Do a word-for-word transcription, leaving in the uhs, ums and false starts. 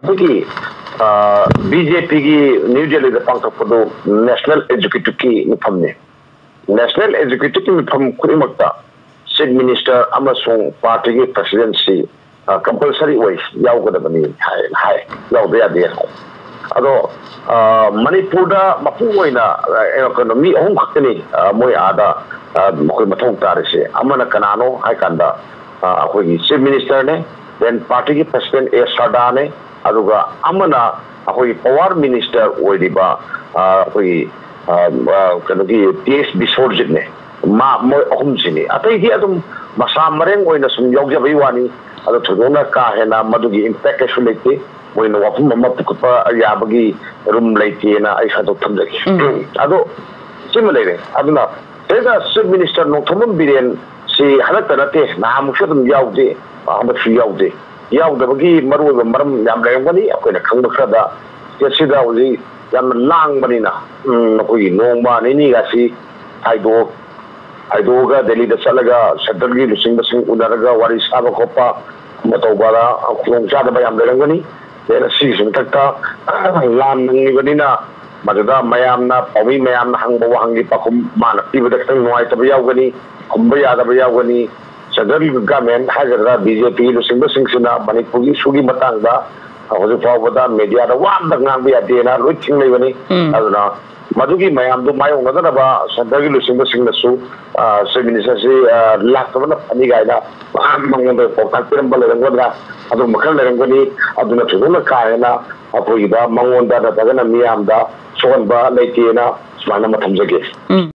ꯑꯩꯈꯣꯏꯒꯤ B J ꯄꯤꯒꯤ new ꯗꯦꯜꯂꯤꯗ ꯄꯥꯡꯊꯣꯛꯄꯗꯨ ꯅꯦꯁꯅꯦꯜ ꯑꯦꯛꯖꯤꯀ꯭ꯌꯨꯇꯤꯚꯀꯤ ꯃꯤꯐꯝꯅꯤ꯫ ꯅꯦꯁꯅꯦꯜ ꯑꯦꯛꯖꯤꯀ꯭ꯌꯨꯇꯤꯚꯀꯤ ꯃꯤꯐꯝ ꯈꯨꯗꯤꯡꯃꯛꯇ ꯆꯤꯐ ꯃꯤꯅꯤꯁꯇꯔ ꯑꯃꯁꯨꯡ ꯄꯥꯔꯇꯤꯒꯤ ꯄ꯭ꯔꯁꯤꯗꯦꯟꯁꯤ ꯀꯝꯄꯜꯁꯔꯤ ꯑꯣꯏ, ꯌꯥꯎꯒꯗꯕꯅꯤ ꯍꯥꯏ, ꯍꯥꯏ, ꯌꯥꯎꯗ ꯌꯥꯗꯦ ꯍꯥꯏ꯫ ꯑꯗꯣ ꯃꯅꯤꯄꯨꯔꯗ ꯃꯄꯨꯡ ꯑꯣꯏꯅ ꯀꯩꯅꯣ, ꯃꯤ ꯑꯍꯨꯝ ꯈꯛꯇꯅꯤ ꯃꯣꯏ ꯑꯥꯗ ꯑꯩꯈꯣꯏ ꯃꯊꯧ ꯇꯥꯔꯤꯁꯦ꯫ ꯑꯃꯅ ꯀꯅꯥꯅꯣ ꯍꯥꯏ ꯀꯥꯟꯗ ꯑꯩꯈꯣꯏꯒꯤ ꯆꯤꯐ ꯃꯤꯅꯤꯁꯇꯔꯅꯦ, ꯗꯦꯟ ꯄꯥꯔꯇꯤꯒꯤ ꯄ꯭ꯔꯁꯤꯗꯦꯟ ꯑꯦ ꯁꯔꯗꯥꯅꯦ, ꯑꯗꯨꯒ ꯑꯃꯅ ꯑꯩꯈꯣꯏꯒꯤ ꯄꯋꯥꯔ ꯃꯤꯅꯤꯁꯇꯔ ꯑꯣꯏꯔꯤꯕ ꯑꯩꯈꯣꯏꯒꯤ ꯀꯩꯅꯣꯒꯤ ꯇꯤ ꯑꯦꯁ ꯕꯤꯁꯣꯔꯖꯤꯠꯅꯦ꯫ ꯃꯥ, ꯃꯣꯏ ꯑꯍꯨꯝꯁꯤꯅꯤ꯫ ꯑꯇꯩꯗꯤ ꯑꯗꯨꯝ ꯃꯁꯥ ꯃꯔꯦꯡ ꯑꯣꯏꯅ ꯁꯨꯝ ꯌꯥꯎꯖꯕꯩ ꯋꯥꯅꯤ꯫ ꯑꯗꯣ ꯊꯣꯏꯗꯣꯛꯅ ꯀꯥ ꯍꯦꯟꯅ ꯃꯗꯨꯒꯤ ꯏꯝꯄꯦꯛ ꯀꯩꯁꯨ ꯂꯩꯇꯦ꯫ ꯃꯣꯏꯅ ꯋꯥꯐꯝ ꯑꯃ ꯄꯨꯈꯠꯄ ꯌꯥꯕꯒꯤ ꯔꯨꯝ ꯂꯩꯇꯦꯅ ꯑꯩ ꯁꯟꯗꯣꯛ ꯊꯝꯖꯒꯦ꯫ ꯑꯗꯣ ꯁꯤꯃ ꯂꯩꯔꯦ꯫ ꯑꯗꯨꯅ ꯁꯤꯗ ꯆꯤꯐ ꯃꯤꯅꯤꯁꯇꯔ ꯅꯣꯡꯊꯣꯝꯕꯝ ꯕꯤꯔꯦꯟ ꯁꯤ ꯍꯟꯗꯛꯇ ꯅꯠꯇꯦ, ꯅꯍꯥꯟꯃꯨꯛꯁꯨ ꯑꯗꯨꯝ ꯌꯥꯎꯗꯦ, ꯍꯟꯗꯛꯁꯨ ꯌꯥꯎꯗꯦ꯫ ꯌꯥꯎꯗꯕꯒꯤ ꯃꯔꯨꯑꯣꯏꯕ ꯃꯔꯝ ꯌꯥꯝ ꯂꯩꯔꯝꯒꯅꯤ꯫ ꯑꯩꯈꯣꯏꯅ ꯈꯪꯕ ꯈꯔꯗ, ꯁꯤꯗ ꯍꯧꯖꯤꯛ ꯌꯥꯝꯅ ꯂꯥꯡꯕꯅꯤꯅ, ꯎꯝ, ꯑꯩꯈꯣꯏꯒꯤ ꯅꯣꯡꯃ ꯅꯤꯅꯤꯒꯁꯤ ꯈꯥꯏꯗꯣꯛ-, ꯈꯥꯏꯗꯣꯛꯑꯒ ꯗꯦꯜꯂꯤꯗ ꯆꯠꯂꯒ ꯁꯦꯟꯇꯔꯒꯤ ꯂꯨꯆꯤꯡꯕꯁꯤꯡ ꯎꯅꯔꯒ ꯋꯥꯔꯤ ꯁꯥꯕ ꯈꯣꯠꯄ ꯑꯃ ꯇꯧꯕꯗ ꯈꯨꯗꯣꯡꯆꯥꯗꯕ ꯌꯥꯝ ꯂꯩꯔꯝꯒꯅꯤ꯫ ꯑꯗꯩ ꯑꯁꯤꯒꯤꯁꯨ ꯃꯊꯛꯇ ꯂꯥꯟ ꯅꯪꯂꯤꯕꯅꯤꯅ ꯃꯗꯨꯗ ꯃꯌꯥꯝꯅ, ꯄꯥꯎꯃꯤ ꯃꯌꯥꯝꯅ ꯍꯪꯕ ꯋꯥꯍꯪꯒꯤ ꯄꯥꯎꯈꯨꯝ ꯃꯥꯅ ꯄꯤꯕꯗ ꯈꯤꯇꯪ ꯅꯨꯡꯉꯥꯏꯇꯕ ꯌꯥꯎꯒꯅꯤ, ꯈꯨꯝꯕ ꯌꯥꯗꯕ ꯌꯥꯎꯒꯅꯤ꯫ ꯁꯦꯟꯇ꯭ꯔꯦꯜ ꯒꯚꯔꯟꯃꯦꯟ ꯍꯥꯏꯒꯗ꯭ꯔꯥ, ꯕꯤ ꯖꯦ ꯄꯤ ꯂꯨꯆꯤꯡꯕꯁꯤꯡꯁꯤꯅ ꯃꯅꯤꯄꯨꯔꯒꯤ ꯏꯁꯨꯒꯤ ꯃꯇꯥꯡꯗ ꯍꯧꯖꯤꯛ ꯐꯥꯎꯕꯗ ꯃꯦꯗꯤꯌꯥꯗ ꯋꯥ ꯑꯝꯇ ꯉꯥꯡꯕ ꯌꯥꯗꯦꯅ ꯂꯣꯏ ꯊꯤꯡꯂꯩꯕꯅꯤ꯫ ꯎꯝ꯫ ꯑꯗꯨꯅ ꯃꯗꯨꯒꯤ ꯃꯌꯥꯝꯗꯨ ꯃꯥꯌꯣꯛꯅꯗꯅꯕ ꯁꯦꯟꯇ꯭ꯔꯒꯤ ꯂꯨꯆꯤꯡꯕꯁꯤꯡꯅꯁꯨ, ꯑ, ꯆꯤꯐ ꯃꯤꯅꯤꯁꯇꯔꯁꯤ, ꯑ, ꯂꯥꯛꯇꯕꯅ ꯐꯅꯤ ꯀꯥꯏꯅ ꯃꯉꯣꯟꯗ ꯄꯥꯎꯇꯥꯛ ꯄꯤꯔꯝꯕ ꯂꯩꯔꯝꯒꯗ꯭ꯔꯥ? ꯑꯗꯨꯝꯕ ꯈꯔ ꯂꯩꯔꯝꯒꯅꯤ꯫ ꯑꯗꯨꯅ ꯊꯣꯏꯗꯣꯛꯅ ꯀꯥ ꯍꯦꯟꯅ ꯑꯩꯈꯣꯏꯒꯤꯗ ꯃꯉꯣꯟꯗ ꯅꯠꯇ꯭ꯔꯒꯅ ꯃꯤꯌꯥꯝꯗ ꯁꯣꯛꯍꯟꯕ ꯂꯩꯇꯦꯅ ꯁꯨꯃꯥꯏꯅ ꯑꯃ ꯊꯝꯖꯒꯦ꯫ ꯎꯝ꯫